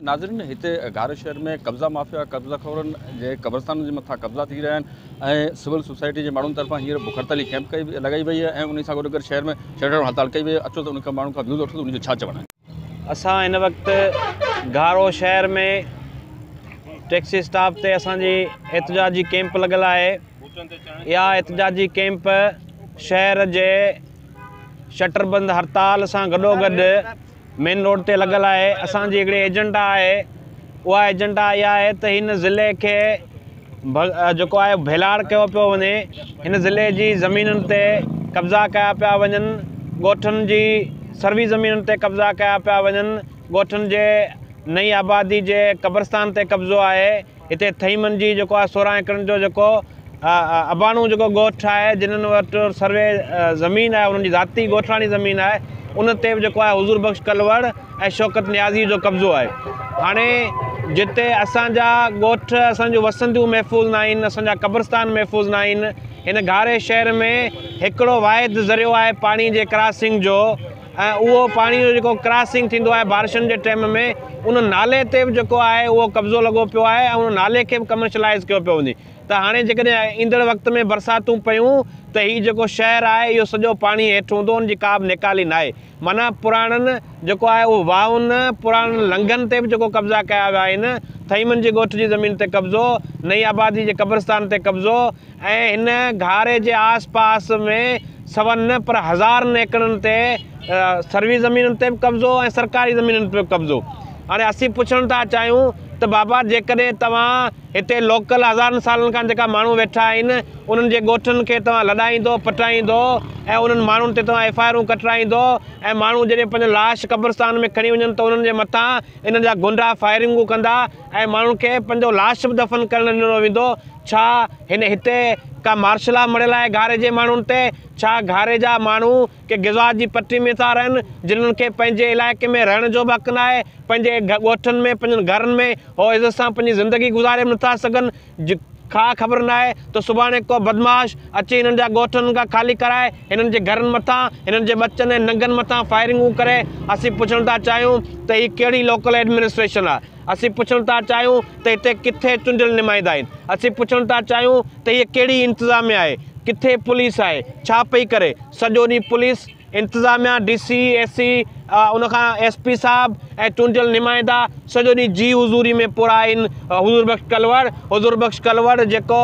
ناظرين هتي گهاري شهر ۾ قبضا مافيا قبضا خورن جي قبرستانن جي مٿان قبضا ٿي رهيا آهن ۽ سول سوسائٽي جي ماڻهن طرفان هينئر بک هڙتالي ڪيمپ ڪئي لڳائي وئي آهي ۽ ان سان گڏ گڏ شهر ۾ شٽر هڙتال ڪئي وئي آهي. اچو ته ان کان ماڻهن کان ويوز وٺو ته ان جو ڇا چوڻ آهي. اسان هن وقت گهارو شهر ۾ ٽيڪسي اسٽاپ تي اسان جي احتجاجي ڪيمپ لڳل آهي. اها احتجاجي ڪيمپ شهر جي شٽر بند هڙتال سان گڏوگڏ مين روڊ تي لڳل آهي. اسان جي هڪڙي ايجنڊا آهي، اها ايجنڊا اها آهي ته هن ضلعي کي جيڪو آهي ڀيلاڙ ڪيو پيو وڃي، هن ضلعي جي زمينن تي قبضا ڪيا پيا وڃن، ڳوٺن جي سروي زمينن تي قبضا ڪيا پيا وڃن، ڳوٺن جي نئين آبادي جي قبرستان تي قبضو آهي. هتي ٿهيمن جي جيڪو آهي 16 ايڪڙن جو جيڪو اباڻو جيڪو ڳوٺ آهي، جنھن وٽ سروي زمين آهي، انهن جي ذاتي ڳوٺاڻي زمين آهي، ان تي به جيڪو آهي حضور بخش ڪلوڙ ۽ شوڪت نيازي جو قبضو آهي. هاڻي جتي اسان جا ڳوٺ، اسان جون وسنديون محفوظ نه آهن، اسان جا قبرستان محفوظ نه آهن، هن گهاري شهر ۾ هڪڙو واحد ذريعو آهي پاڻي جي ڪراسنگ جو، ۽ اهو پاڻي جو جيڪو ڪراسنگ ٿيندو آهي بارشن جي ٽيم ۾ ان نالي تي به جيڪو آهي اهو قبضو لڳو پيو آهي ۽ ان نالي کي به ڪمرشلائز ڪيو پيو وڃي ته هاڻي جيڪڏهن ايندڙ وقت ۾ برساتون پيون ته هي جيڪو شهر آهي اهو سڄو پاڻي هيٺ هوندو، ان جي ڪا به نيڪالي ناهي. معنيٰ پراڻن جيڪو آهي اهو واهن، پراڻن لنگهن تي به جيڪو قبضا ڪيا ويا آهن، ٿهيمن جي ڳوٺ جي زمين تي قبضو، نئين آبادي جي قبرستان تي قبضو ۽ هن گهاري جي آس پاس ۾ سون نه پر هزارن ايڪڙن تي سروي زمينن تي به قبضو ۽ سرڪاري زمينن تي به قبضو. هاڻي اسين پڇڻ ٿا چاهيون ته بابا جيڪڏهن توهان هتي لوڪل هزارن سالن کان جيڪا ماڻهو ويٺا آهن انهن جي ڳوٺن کي توهان لڏائيندو پٽائيندو ۽ انهن ماڻهن تي توهان ايف I آرون ڪٽرائيندو ۽ ماڻهو جڏهن پنهنجو لاش قبرستان ۾ کڻي وڃن ته انهن جي مٿان انهن جا گنڊا فائرنگون ڪندا ۽ ماڻهن کي پنهنجو لاش به دفن ڪرڻ نه ڏنو ويندو. ڇا هن هتي ڪا مارشلا مڙهيل آهي گهاري جي ماڻهن تي؟ ڇا گهاري جا ماڻهو ڪي غزا جي پٽي ۾ ٿا رهن، جنھن کي پنهنجي علائقي ۾ رهڻ جو به حق ناهي، پنهنجي ڳوٺن ۾ پنهنجن گهرن ۾ هو عزت سان پنهنجي زندگي گذاري به نٿا سگهن. ڪا خبر ناهي ته سڀاڻي ڪو بدمعاش اچي هنن جا ڳوٺ هنن کان خالي ڪرائي هنن جي گهرن مٿان، هنن جي ٻچن ۽ ننگن مٿان فائرنگون ڪري. اسين پڇڻ ٿا چاهيون ته هي ڪهڙي لوڪل ايڊمنسٽريشن آهي؟ اسين پڇڻ ٿا چاهيون ته هتي ڪٿي چونڊيل نمائندا آهن؟ اسين پڇڻ ٿا چاهيون ته هيء ڪهڙي انتظاميا آهي؟ ڪٿي پوليس آهي؟ ڇا پئي ڪري؟ سڄو ڏينهن پوليس، انتظاميا، ڊي سي، ايس سي، ان کان ايس پي صاحب ۽ چونڊيل نمائندا سڄو ڏينهن جي حضوري ۾ پورا آهن. حضور بخش ڪلوڙ، حضور بخش ڪلوڙ جيڪو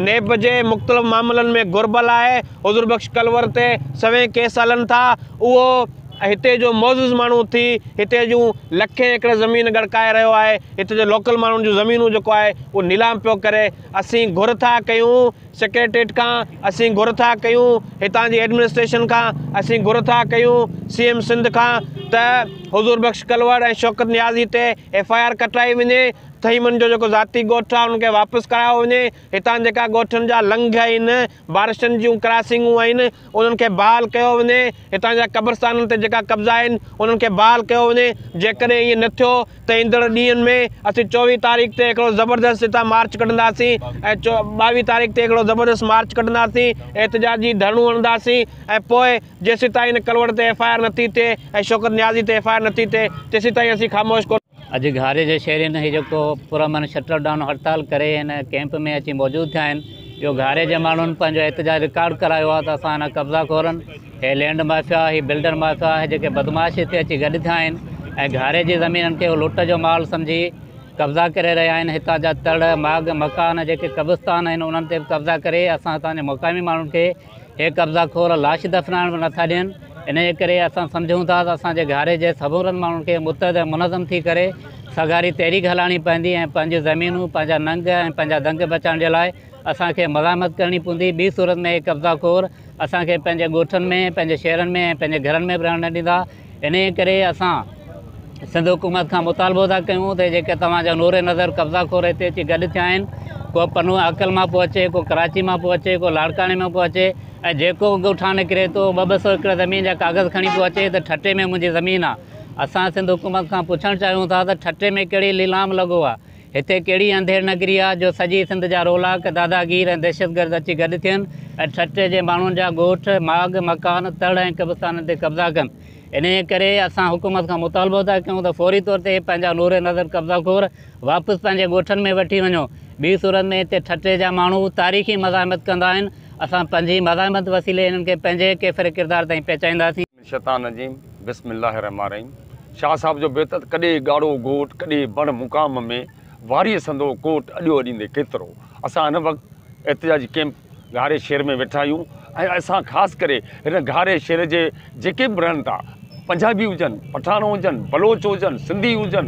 نيب جي مختلف معاملن ۾ گهربل آهي، حضور بخش ڪلوڙ تي سوين ڪيس هلن ٿا، اهو هتي جو معزز ماڻهو ٿي هتي جون لکين ايڪڙ زمين ڳڙڪائي رهيو آهي، هتي جي لوڪل ماڻهن جون زمينون جيڪو آهي اهو نيلام پيو ڪري. اسين گهر ٿا ڪيون سيڪريٽريٽ کان، اسين گهر ٿا ڪيون هتان جي ايڊمنسٽريشن کان، اسين گهر ٿا ڪيون سي ايم سنڌ کان ته حضور بخش ڪلوڙ ۽ شوڪت نيازي تي ايف I R ڪٽرائي وڃي، ٿهيمن جو جيڪو ذاتي ڳوٺ آهي انهن کي واپس ڪرايو وڃي، هتان جيڪا ڳوٺن جا لنگهه آهن، بارشن جون ڪراسنگون آهن، انهن کي بحال ڪيو وڃي، هتان جا قبرستانن تي جيڪا قبضا آهن، انهن کي بحال ڪيو وڃي، جيڪڏهن ائين نه ٿيو ته ايندڙ ڏينهن ۾ اسين 24 تاريخ تي هڪڙو زبردست هتان مارچ ڪڍنداسين ۽ 22 تاريخ تي هڪڙو زبردست مارچ ڪڍنداسين، احتجاجي ڌرڻو هڻنداسين ۽ پوء جيسيتائين هن ڪلوڙ تي ايف I R نٿي ٿئي ۽ شوڪت نيازي تي ايف I R نٿي ٿئي تيسيتائين اسين خاموش ڪونه. اڄ گهاري جي شهرين هي جيڪو پرامن شٽر ڊائون هڙتال ڪري هن ڪئمپ ۾ اچي موجود ٿيا آهن، اهو گهاري جي ماڻهن پنهنجو احتجاج رڪارڊ ڪرايو آهي ته اسان هن قبضا خورن، هي لينڊ مافيا، هي بلڊر مافيا، هي جيڪي بدمعاش هتي اچي گڏ ٿيا آهن ۽ گهاري جي زمينن کي هو لٽ جو مال سمجهي قبضا ڪري رهيا آهن، هتان جا تڙ، ماڳ، مڪان جيڪي قبرستان آهن انهن تي به قبضا ڪري اسان هتان جي مقامي ماڻهن کي هي قبضا خور لاش دفنائڻ به نٿا ڏين، انهيء ڪري اسان سمجهون ٿا ته اسان جي گهاري جي سمورن ماڻهن کي متحد ۽ منظم ٿي ڪري سگهاري تحريڪ هلائڻي پوندي ۽ پنهنجون زمينون، پنهنجا ننگ ۽ پنهنجا دنگ بچائڻ جي لاء اسان کي مزاحمت ڪرڻي پوندي، ٻي صورت ۾ هي قبضا خور اسان کي پنهنجي ڳوٺن ۾، پنهنجي شهرن ۾ ۽ پنهنجي گهرن ۾ به رهڻ نه ڏيندا، انهيء ڪري اسان سنڌ حڪومت کان مطالبو ٿا ڪيون ته جيڪي توهان جا نور نظر قبضا خور هتي اچي گڏ ٿيا آهن، ڪو پنو عاقل مان پيو اچي، ڪو ڪراچي مان پيو اچي، ڪو لاڙڪاڻي مان پيو اچي ۽ جيڪو به ڳوٺان نڪري ٿو ٻه ٻه سو ايڪڙ زمين جا ڪاغذ کڻي پيو اچي ته ٺٽي ۾ منهنجي زمين آ. اسان سنڌ حڪومت کان پڇڻ چاهيون ٿا ته ٺٽي ۾ ڪهڙي ليلام لڳو آ؟ هتي ڪهڙي انڌير نگري آ جو سڄي سنڌ جا رولاڪ، داداگير ۽ دهشتگرد اچي گڏ ٿين ۽ ٺٽي جي ماڻهن جا ڳوٺ، ماڳ، مڪان، تڙ ۽ قبرستانن تي قبضا ڪن. انهيء ڪري اسان حڪومت کان مطالبو ٿا ڪيون ته فوري طور تي پنهنجا نور نظر قبضا خور واپس پنهنجي ڳوٺن ۾ وٺي وڃو. ٻي صورت ۾ هتي ٺٽي جا ماڻهو تاريخي مزاحمت ڪندا آهن. اسان پنهنجي مزاحمت وسيلي انهن کي پنهنجي ڪيفر ڪردار تائين پهچائينداسين. الشيطان الرجيم بسم الله الرحمٰن الرحيم شاهه صاحب جو بيت ته ڪڏي ڳاڙهو گهوٽ ڪڏي بڻ مقام ۾ واريء سندو ڪوٽ اڏيو اڏيندي ڪيترو. اسان هن وقت احتجاجي ڪئمپ گهاري شهر ۾ ويٺا آهيون ۽ اسان خاص ڪري هن گهاري شهر جي جيڪي به رهن ٿا پنجابي هجن، پٺاڻ هجن، بلوچ هجن، سنڌي هجن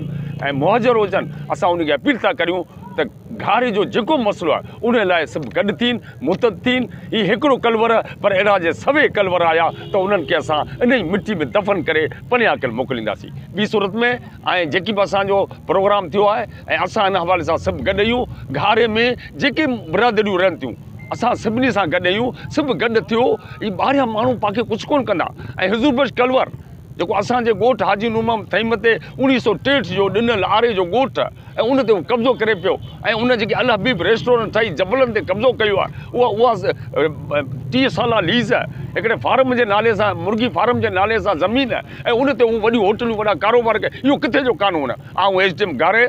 ۽ مهاجر هجن اسان انهن کي اپيل ٿا ڪريون ته گهاري جو جيڪو مسئلو آهي ان لاء سڀ گڏ ٿين متحد ٿين. هي هڪڙو ڪلور پر اهڙا جي سوين ڪلور آيا ته انهن کي اسان انهي مٽي ۾ دفن ڪري پنياڪل موڪلينداسين. ٻي صورت ۾ ۽ جيڪي به اسان جو پروگرام ٿيو آهي ۽ اسان ان حوالي سان سڀ گڏ آهيون. گهاري ۾ جيڪي برادريون رهن ٿيون اسان سڀني سان گڏ آهيون. سڀ گڏ ٿيو هي ٻاهريان ماڻهو پاڻ کي ڪجهه ڪونه ڪندا ۽ حضور بخش ڪلور جيڪو اسان جي ڳوٺ حاجي نور محمد ٿهيم تي 1963 جو ڏنل آري جو ڳوٺ ۽ ان تي هو قبضو ڪري پيو ۽ ان جيڪي الحبيب ريسٽورنٽ ٺاهي جبلن تي قبضو ڪيو آهي اها اها 30 سالا ليز هڪڙي فارم جي نالي سان مرغي فارم جي نالي سان زمين ۽ ان تي هو وڏيون هوٽلون وڏا ڪاروبار ڪري اهو ڪٿي جو قانون آهي. آئون ايس ڊي ايم گاري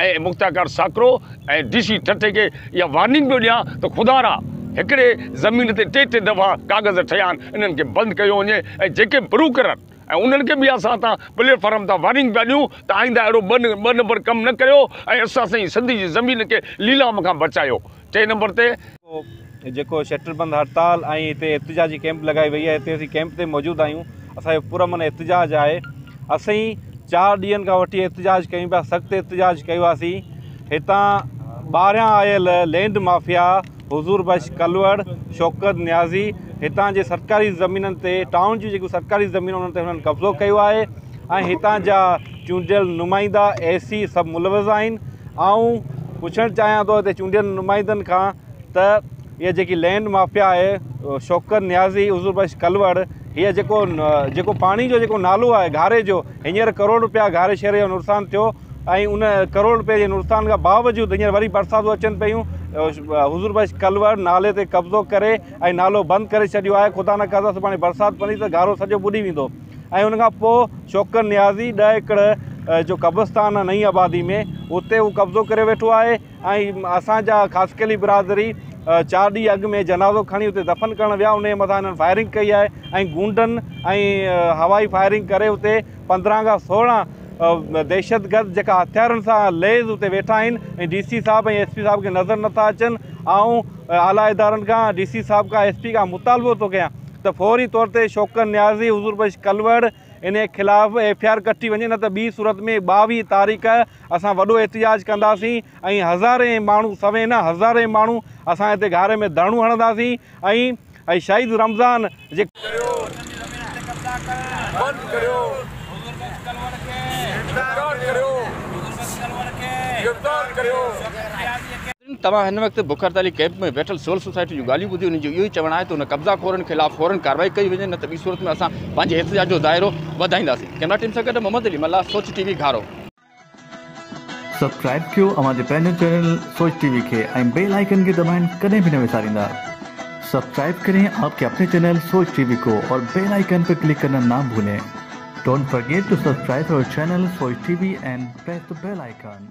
۽ مختيارڪار ساڪرو ۽ ڊي سي ٺٽي کي اها وارننگ پيو ڏيان ته خدارا هڪڙي زمين تي ٽي ٽي دفعا ڪاغذ ٺهيا آهن انهن کي بند ڪيو وڃي ۽ جيڪي بروڪر آهن ۽ انهن کي به اسان تان پليٽ فارم تان وارننگ پيا ڏيون ته آئنده اهڙو ٻه نمبر ڪم نه ڪريو ۽ اسان سائين سنڌ جي زمين کي ليلام کان بچايو. ٽئين نمبر تي. جيڪو شٽر بند هڙتال ۽ هتي احتجاجي ڪئمپ لڳائي وئي آهي هتي اسين ڪئمپ تي موجود آهيون اسان جو پرامن احتجاج آهي اسين 4 ڏينهن کان وٺي احتجاج ڪيون پيا سخت احتجاج ڪيو آسين هتان ٻاهريان آيل لينڊ مافيا حضور بخش ڪلوڙ شوڪت نيازي هتان جي سرڪاري زمينن تي ٽائون جون جيڪيون سرڪاري زمينون انهن تي هنن قبضو ڪيو آهي ۽ هتان جا چونڊيل نمائندا اي سي سڀ ملوث آهن. آئون پڇڻ چاهيان ٿو هتي چونڊيل نمائندن کان ته اها جيڪي لينڊ مافيا آهي شوڪت نيازي حضور بخش ڪلوڙ هيء جيڪو جيڪو پاڻي جو جيڪو نالو آهي گهاري جو هينئر ڪروڙ روپيا گهاري شهر جو نقصان ٿيو ۽ ان ڪروڙ روپئي جي نقصان کان باوجود هينئر وري برساتون اچن پيون حضور بخش ڪلوڙ نالي تي قبضو ڪري ۽ نالو بند ڪري ڇڏيو آهي خدا نه خاصه سڀاڻي برسات پوندي ته گهارو سڄو ٻڏي ويندو ۽ ان کان پوء شوڪت نيازي 10 ايڪڙ جو قبرستان آهي نئين آبادي ۾ اتي هو قبضو ڪري ويٺو آهي ۽ اسان جا خاصخيلي برادري 4 ڏينهن اڳ ۾ جنازو کڻي اتي دفن ڪرڻ ويا ان جي مٿان هنن فائرنگ ڪئي آهي ۽ گونڊن ۽ هوائي فائرنگ ڪري اتي 15 کان 16 دهشتگرد جيڪا هٿيارن سان ليز اتي ويٺا آهن ۽ ڊي سي صاحب ۽ ايس پي صاحب کي نظر نٿا اچن. آئون اعليٰ ادارن کان ڊي سي صاحب کان ايس پي کان مطالبو ٿو ڪيان ته فوري طور تي شوڪت نيازي حضور بخش ڪلوڙ انهي خلاف ايف I R ڪٽي وڃي نه ته ٻي صورت ۾ 22 تاريخ اسان وڏو احتجاج ڪنداسين ۽ هزارين ماڻهو سوين نه هزارين ماڻهو اسان هتي گهاري ۾ ڌرڻو هڻنداسين ۽ شهيد رمضان جي توهان هن وقت بک هڙتالي ڪئمپ ۾ ويٺل سول سوسائٽي جون ڳالهيون ٻڌيون، انهن جو اهو ئي چوڻ آهي ته ان قبضا خورن خلاف فورن ڪارروائي ڪئي وڃي نه ته ٻي صورت ۾ اسان پنهنجي احتجاج جو دائرو وڌائينداسين. ڪئميرا ٽيم سان گڏ محمد علي ملاح، سوچ ٽي وي، گهارو. سبسڪرائب ڪيو اوهان جي پنهنجو چينل سوچ ٽي وي کي ۽ بيل آئيڪن کي دٻائڻ ڪڏهن به نه وساريندا. سبسڪرائب ڪرين آپ ڪي اپني چينل سوچ ٽي وي ڪو اور بيل آئيڪن پي ڪلڪ ڪرنا نا ڀولين. Don't forget to subscribe our channel Soch TV and press the bell icon.